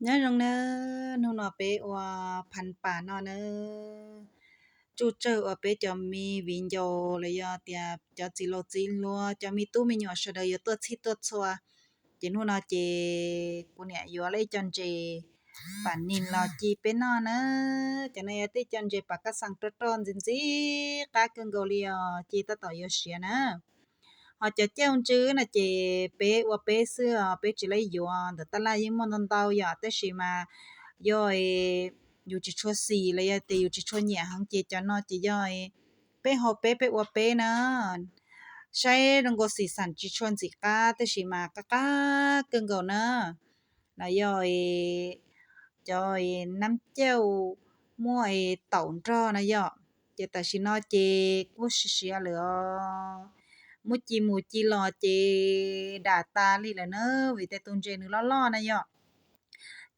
Nyob zoo nawb, hnub no peb ua phan pas no nawb, tsuj tsawg uas peb cov me viv ncaus los yog tias cov txiv laus txiv hluas, cov me tub me nyuam sawv daws yuav tuaj txhij tuaj txhua. Ces hnub no ces kuv niam yuav lawm ib co ntses pam nis los ci peb noj na. Cov no yog tej co ntses pam kaj xees roj roj ntxim ntxim qab kawg nkaus li os, ci tab tom yuav siav na. Ho cov cauj ntswb no ces peb ua peb xwb os, peb tsis laib yuav, ntawm tab laj yeej muaj ntau ntau yom, tab sis mas yog yus tsis tshua xis los yog tias yus tsis tshua nyiam heev ces cov no ces yog peb haus peb, peb ua peb na. Saib zoo nkaus xim xam tsis tshua ntxim qab tab sis mas qab qab kawg nkaus na. Los yog cov nab cauj muaj taum nrog na yom, ces tam sim no ces kuj siav siav lawm os. Muab ci mus ci los ces dam tas li lawm na, vim tias tus ntses nws loj loj na yom.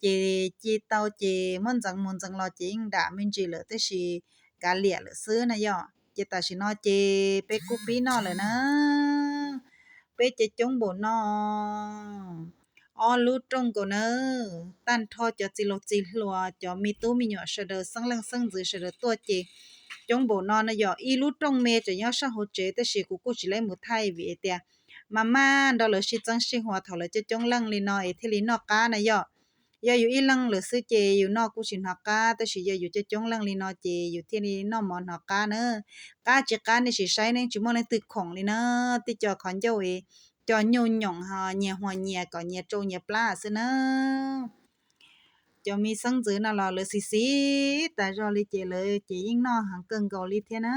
Ces ci tau ces muab ntxeev mus ntxeev los ces yeej dam me ntsis lawm tab sis kav liam lawm xwb na yom. Ces tam sim no ces peb kuj pib noj lawm na. Peb ces coob npaum no, ob lub rooj nkaus nawb, tag nrho cov txiv laus txiv hluas, cov me tub me nyuam sawv daws, xeeb leej xeeb ntxwv sawv daws tuaj ces coob npaum no no yom. Ib lub rooj me tseem nyob sab hauv tsev tab sis kuv kuj tsis laib mus thaij vim tias mas maj nrog lawv sib txeeb sib huas thaum lawv coob coob leej li no es thiaj li noj qab na yom. Yog yus ib leeg lawm xwb ces yus noj kuj tsis hnov qab, tab sis yog yus coob coob leej li no ces yus thiaj li noj mov hnov qab na. Qab tsis qab nej sim saib, nej tsis muaj leej twg khoom li na. Tej co qhov ncauj es co nyuj nyoos ho nyias huas nyias kom nyias tsau nyias plab xwb na. Cov me xeeb ntxwv no los lawv xis xis tas zog li ces lawv ces yeej noj heev kawg nkaus li thiab na.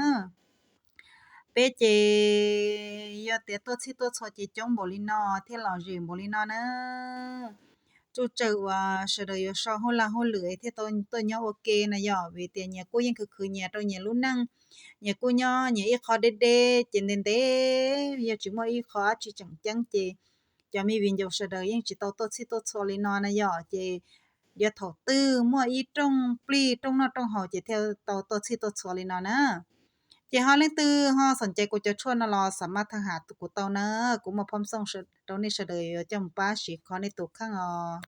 Peb ces yog tias tuaj txhij tuaj txhua ces coob npaum li no thiab los zem npaum li no na. Tsuj tsawg uas sawv daws yuav so hauj lwm hauj lwm thiaj tuaj nyob ua ke na yom, vim tias nyias kuj yeej khwv khwv nyias rau nyias lub neej, nyias kuj nyob nyias ib qho deb deb ces ntev ntev yog tsis muaj ib qho dab tsi tseem ceeb ces cov me viv ncaus sawv daws yeej tsis tau tuaj txhij tuaj txhua li no na yom. Ces yog thaum twg muaj ib rooj plig rooj noj rooj haus ces thiaj tau tuaj txhij tuaj txhua li no na. Ces ho leej twg ho xom cai kuv cov tshuaj no los xav maj tham has kuv tau na, kuv muaj phom xooj rau nej sawv daws yuav coj mus pab siv kho nej tus kheej os.